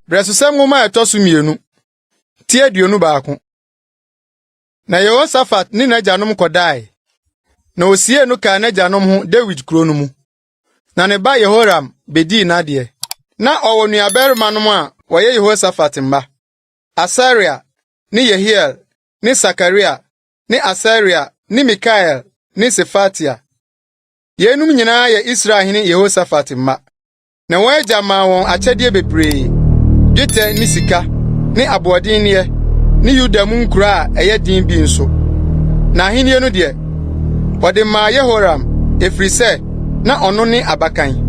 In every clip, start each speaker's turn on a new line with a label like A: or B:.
A: Brɛsosɛm Nwoma a ɛtɔ so mienu, ti 21. Na Yehosafat ne n'agyanom kɔdae, na wosiee no kaa n'agyanom ho Dawid kurow no mu. Na ne ba Yehoram bedii n'adeɛ. Na ɔwɔ nuabarimanom a wɔyɛ Yehosafat mma, Asaria ne Yehiel ne Sakaria ne Asaria ne Mikael ne Sefatia. Yeinom nyinaa yɛ Israelhene Yehosafat mma. Na wɔn agya maa wɔn akyɛdeɛ bebree, dwetɛ ne sika, ne aboɔdenneɛ, ne Yuda mu nkuro a ɛyɛ den bi nso. Na ahenni no deɛ, ɔde maa Yehoram, ɛfiri sɛ na ɔno ne abakan.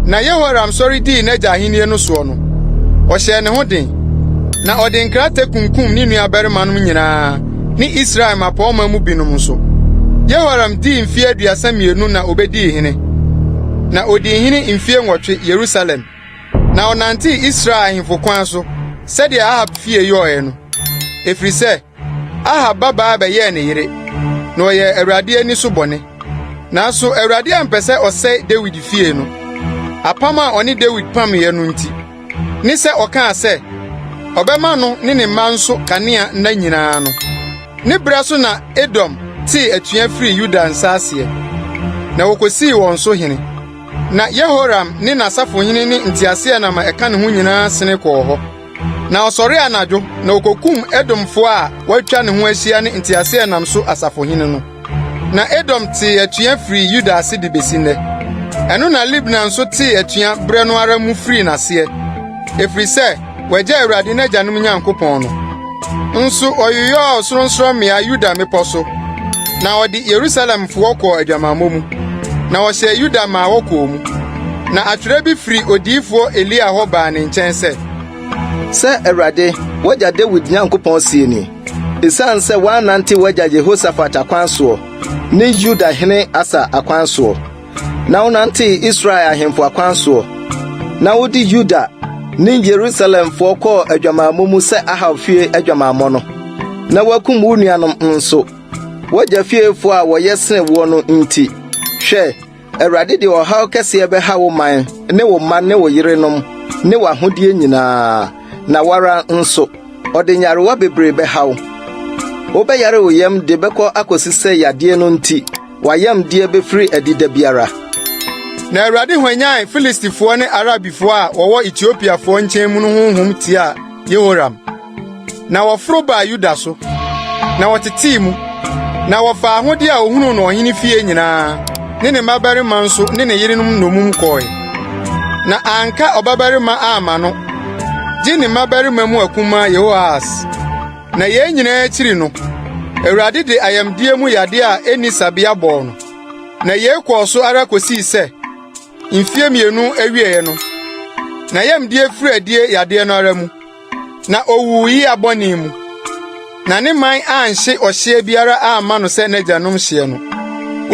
A: Na Yehoram sɔre dii n'agya ahenni no soɔ no, ɔhyɛɛ ne ho den, na ɔde nkrantɛ kunkum ne nuabarimanom nyinaa ne Israel mmapɔmma mu binom nso. Yehoram dii mfeɛ 32 na obedii hene, na odii hene mfeɛ 8 Yerusalem. Na ɔnantee Israel ahemfo kwan so sɛdeɛ Ahab fie yɔeɛ no, ɛfiri sɛ Ahab babaa bɛyɛɛ ne yere, na ɔyɛɛ Awurade ani so bɔne. Nanso Awurade ampɛ sɛ ɔsɛe Dawid fie no, apam a ɔne Dawid pameeɛ no nti, ne sɛ ɔkaa sɛ ɔbɛma no ne ne mma nso kanea nna nyinaa no. Ne berɛ so na Edom tee atua firii Yuda nsa aseɛ, na wokosii wɔn so hene. Na Yehoram ne n'asafohene ne nteaseɛnam a ɛka ne ho nyinaa sene kɔɔ hɔ. Na ɔsɔree anadwo na okokum Edomfo a wɔatwa ne ho ahyia ne nteaseɛnam so asafohene no. Na Edom tee atua firii Yuda ase de besi nnɛ. Ɛno na Libna nso tee atua bere no ara mu firii n'aseɛ, ɛfiri sɛ wagya Awurade n'agyanom Nyankopɔn no. Nso ɔyoyɔɔ sorɔnsorɔmmea Yuda mmepɔ so, na ɔde Yerusalemfoɔ kɔɔ adwamammɔ mu, na ɔhyɛɛ Yuda maa wɔkɔɔ mu. Na atwerɛ bi firi odiyifoɔ Elia hɔ baa ne nkyɛn sɛ,
B: Sɛ Awurade, w'agya Dawid Nyankopɔn seɛ nie, Esiane sɛ woannante w'agya Yehosafat akwan soɔ ne Yuda hene Asa akwan soɔ, na wonantee Israel ahemfo akwan soɔ, na wode Yuda ne Yerusalemfoɔ kɔɔ adwamammɔ mu sɛ Ahab fie adwamammɔ no, na woakum wo nuanom nso, w'agya fiefoɔ a wɔyɛ sene woɔ no nti, hwɛ, Awurade de ɔhaw kɛseɛ bɛha wo man ne wo mma ne wo yerenom ne w'ahodeɛ nyinaa, na wo ara nso, ɔde nyarewa bebree bɛha wo. Wobɛyare wo yam de bɛkɔ akɔsi sɛ yadeɛ no nti w'ayamdeɛ bɛfiri adi da biara.
A: Na Awurade hwanyan Filistifoɔ ne Arabifoɔ a wɔwɔ Etiopiafoɔ nkyɛn mu no honhom tiaa Yehoram. Na wɔforo baa Yuda so, na wɔtetee mu, na wɔfaa ahode a ohunuu no ɔhene fie nyinaa, ne ne mmabarima nso ne ne yerenom nnommum kɔe. Na anka ɔbabarima amma no, gye ne mmabarima mu akumaa Yehoahas. Na yei nyinaa akyiri no, Awurade de ayamdeɛ mu yade a enni sabea bɔɔ no. Na yei kɔɔ so ara kosii sɛ mfeɛ 2 awieeɛ no, n'ayamdeɛ firii adie yadeɛ no ara mu. Na owuu yea bɔne mu. Na ne man anhye ɔhyeɛ biara amma no sɛ n'agyanom hyeɛ no.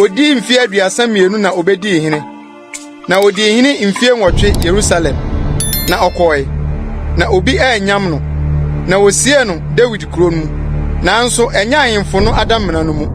A: Odii mfe 32 na obedii hene. Na odii hene mfe 8 Yerusalem. Na ɔkɔe, na obi annyam no. Na wosiee no Dawid kurow no mu, nanso ɛnyɛ ahemfo no adamena no mu.